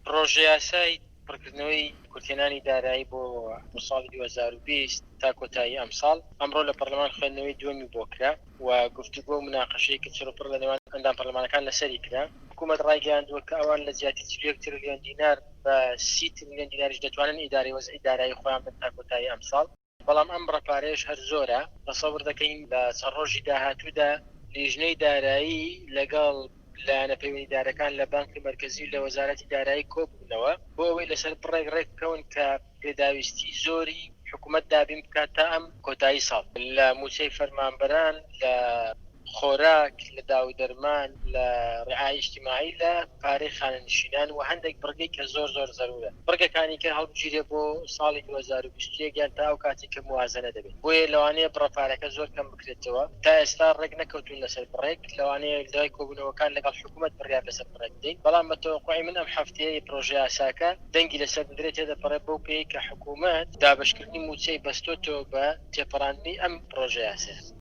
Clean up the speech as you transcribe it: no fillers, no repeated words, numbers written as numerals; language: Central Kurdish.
پڕۆژەیاسای پڕکردنەوەی کورتهێنانی دارایی بۆ ساڵی 2020 تا کۆتایی ئەمساڵ، ئەمڕۆ لە پەرلەمان خوێندنەوەی دووەمی بۆ کرا و گفتوگۆ و موناقەشەیەکی چڕوپڕ لە نێوان ئەندام پەرلەمانەکان لەسەری کرا. حکوومەت ڕایگەیاندووە کە ئەوان لە جیاتی 41 ترلیۆن دینار بە 30 ترلیۆن دیناریش دەتوانن ئیدارەی وەزعی دارایی خۆیان بدەن تا کۆتایی ئەمساڵ. بەڵام ئەم بڕە پارەیەش هەر زۆرە. تەسەور دەکەین لە چەند ڕۆژی داهاتوودا لیژنەی دارایی لەگەڵ لایەنە پەیوەندیدارەکان لە بانقی مەرکەزی و لە وەزارەتی دارایی کۆببنەوە بۆ ئەوەی لەسەر بڕێک ڕێکبکەون کە پێداویستی زۆری حکومەت دابین بکات تا ئەم کۆتایی ساڵ لە مووچەی فەرمانبەران، لە خۆراک، لە داوودەرمان، لە ڕعایە ئیجتیماعی، لە پارەی خانەنشینان و هەندێک بڕگەی کە زۆر زۆر زەرورە بڕگەکانی کە هەڵبگیرێ بۆ ساڵی 2021 یان تا ئەو کاتەی کە موازەنە دەبێت. بۆیە لەوانەیە بڕە پارەکە زۆر کەم بکرێتەوە. تا ئێستا ڕێک نەکەوتوون لەسەر بڕێک، لەوانەیە دوای کۆبوونەوەکان لەگەڵ حکوومەت بڕیار لەسەر بڕێک بدەین، بەڵام بە تەوەقوعی من ئەم هەفتەیە پرۆژەیاساکە دەنگی لەسەر بدرێت تێدەپەڕێت بەو پێیەی کە حکوومەت دابەشکردنی مووچەی بەستۆتەوە بە تێپەڕاندنی ئەم پرۆژەیاسایە.